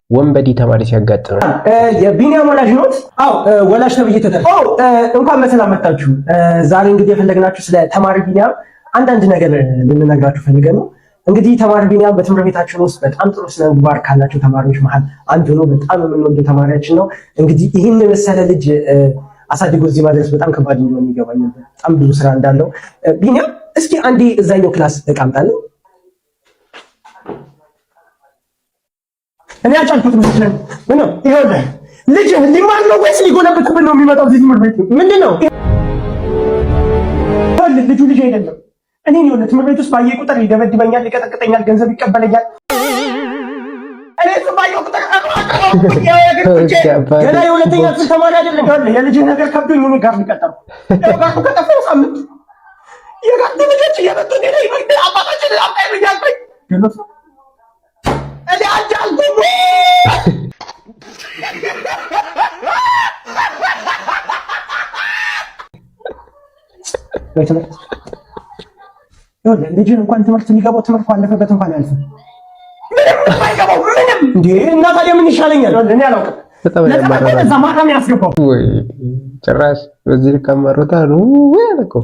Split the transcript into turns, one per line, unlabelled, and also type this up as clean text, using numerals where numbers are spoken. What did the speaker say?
ወንበዴ ተማሪ ሲያጋጥም
የቢኒያም ወላጅ ኖት? አዎ ወላጅ ተብዬ ተጠር። እንኳን በሰላም መጣችሁ። ዛሬ እንግዲህ የፈለግናችሁ ስለ ተማሪ ቢኒያም አንዳንድ ነገር ልንነግራችሁ ፈልገን ነው። እንግዲህ ተማሪ ቢኒያም በትምህርት ቤታችን ውስጥ በጣም ጥሩ ስነ ምግባር ካላቸው ተማሪዎች መሀል አንዱ ነው። በጣም የምንወደው ተማሪያችን ነው። እንግዲህ ይህን የመሰለ ልጅ አሳድጎ እዚህ ማድረስ በጣም ከባድ እንደሆነ ይገባኛል። በጣም ብዙ ስራ እንዳለው። ቢኒያም እስኪ አንዴ እዛኛው class እቃ አምጣልኝ። እኔ አልቻልኩትም። ምን ነው ይኸውልህ፣ ልጅህ ሊማር ነው ወይስ ሊጎለብትብን ነው የሚመጣው እዚህ ትምህርት ቤት? ምንድን ነው ይኸውልህ፣ ልጁ ልጅ አይደለም። እኔን ይኸውልህ ትምህርት ቤት ውስጥ ባየ ቁጥር ይደበድበኛል፣ ይቀጠቅጠኛል፣ ገንዘብ ይቀበለኛል። እኔ እሱን ባየሁ ቁጥር ገና የሁለተኛ ክፍል ተማሪ አይደለም። ይኸውልህ የልጅህ ነገር ከብዶኝ እኔ ጋር ሊቀጠሩ ጋር ከጠፋሁ ሳምንት የጋርዱ ልጆች እየመጡ እኔ ላይ አባታችን አምጣ ይሉኛል። እኔ አልቻልኩም። ልጅን እንኳን ትምህርት የሚገባው ትምህርት ባለፈበት እንኳን አያልፍም። ምንም አይገባው ምንም። እንዴ እና ታዲያ ምን ይሻለኛል? እኔ አላውቅም።
በጣም ያማርራል።
እዛ ማታ ነው ያስገባው።
ወይ ጭራሽ በዚህ ልክ አማሮታል። ወይ አለ እኮ።